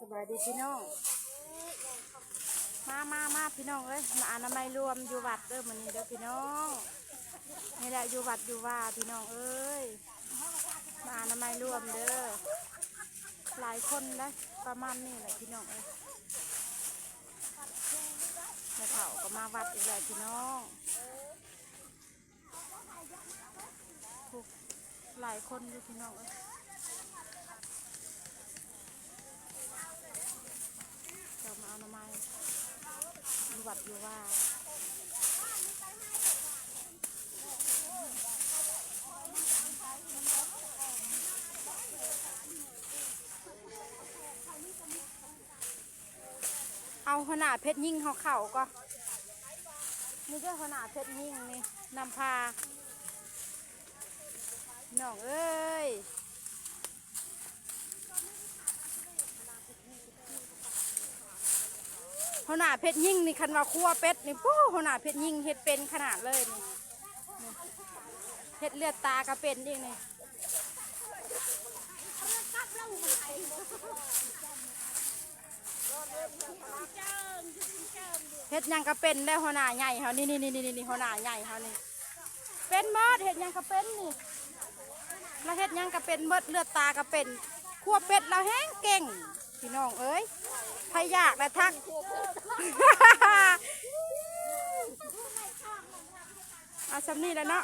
ສະບາຍດີພີ່ນ້ອງ ມາ ມາ ມາພີ່ນ້ອງເອີຍ ມາອະນາໄມລວມຢູ່ວັດເດີມື້ນີ້ເດີພີ່ນ້ອງ. ນີ້ແຫຼະຢູ່ວັດຢູ່ວາພີ່ນ້ອງເອີຍ ມາອະນາໄມລວມເດີ ຫຼາຍຄົນເດ້ ປະມານນີ້ແຫຼະພີ່ນ້ອງເອີຍ. ແມ່ເຖົ້າກໍມາວັດອີກແລ້ວພີ່ນ້ອງ. ໂອ້ ຫຼາຍຄົນຢູ່ພີ່ນ້ອງເອີຍ ເຈົ້າມາອະນາໄມຢູ່ວັດຢູ່ວາ. ເອົາຫົວໜ້າເພັດຍິງເຮົາເຂົ້າກໍ ນີ້ເດີຫົວໜ້າເພັດຍິງນີ້ ນຳພາ ນ້ອງເອີຍ. ຫົວໜ້າເພັດຍິງນີ້ ຄັນວ່າຄົວເປັດນີ້ ປູ້ ຫົວໜ້າເພັດຍິງເຮັດເປັນຂະໜາດເລີຍນີ້ ນີ້ ເຮັດເລືອດຕາກໍເປັນອີກນີ້. ເຮັດຫຍັງກໍເປັນແລ້ວຫົວໜ້າໃຫຍ່ເຮົານີ້ ນີ້ ຫົວໜ້າໃຫຍ່ເຮົານີ້ ເປັນໝົດ ເຮັດຫຍັງກໍເປັນນີ້ ລາວເຮັດຫຍັງກໍເປັນໝົດ ເລືອດຕາກໍເປັນ. ຄົວເປັດລາວແຮງເກັ່ງພີ່ນ້ອງເອີຍ ໃຜຢາກລະທັກ ເອົາສ່ຳນີ້ແຫຼະເນາະ.